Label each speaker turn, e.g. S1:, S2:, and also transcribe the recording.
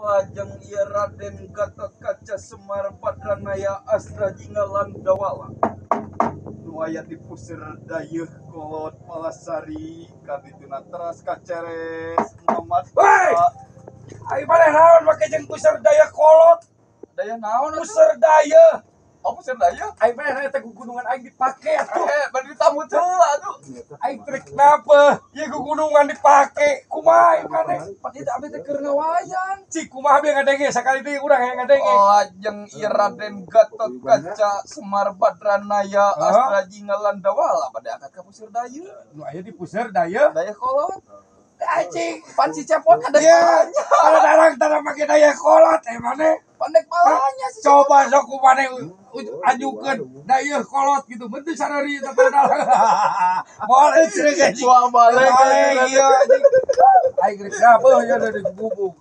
S1: Lajeng ieu Raden Gatotkaca Semar Badranaya Astra Jingga Landawala nu aya di Puseur Dayeuh Kolot Palasari kadituna teras kaceres Muhammad.
S2: Woi! Ai maneh naon make jeung Puseur Dayeuh Kolot?
S1: Daya naon atuh?
S2: Puseur Dayeuh.
S1: Oh, Puseur Dayeuh.
S2: Ai maneh eta gugunungan aing dipake atuh.
S1: Eh, bari ditamu heula atuh.
S2: Aing teh kenapa? Ieu gugunungan dipake. Kumaha ieu maneh?
S1: Pan ieu abdi teh keur ngawayan.
S2: Cik kumaha bieu ngadenge sakali deui urang hayang ngadenge.
S1: Lajeng ieu Raden Gatotkaca Semar Badranaya
S2: Hah?
S1: Astra Jingga Landawala bade angkat ka Puseur Dayeuh.
S2: Nu aya di Puseur Dayeuh.
S1: Dayeuh Kolot.
S2: Anjing.
S1: Pan si Cepot ada
S2: Iya.
S1: palanya.
S2: Kalau darang tara make dayeuh kolot eh maneh.
S1: Pandek palanya si
S2: Coba sok ku maneh ajukeun dayeuh kolot gitu. Bentu sarari eta teh dalang. Boleh cenah anjing.
S1: Wah, balik.
S2: Balik ieu anjing. Aing rek kenapa ya dari gubuk.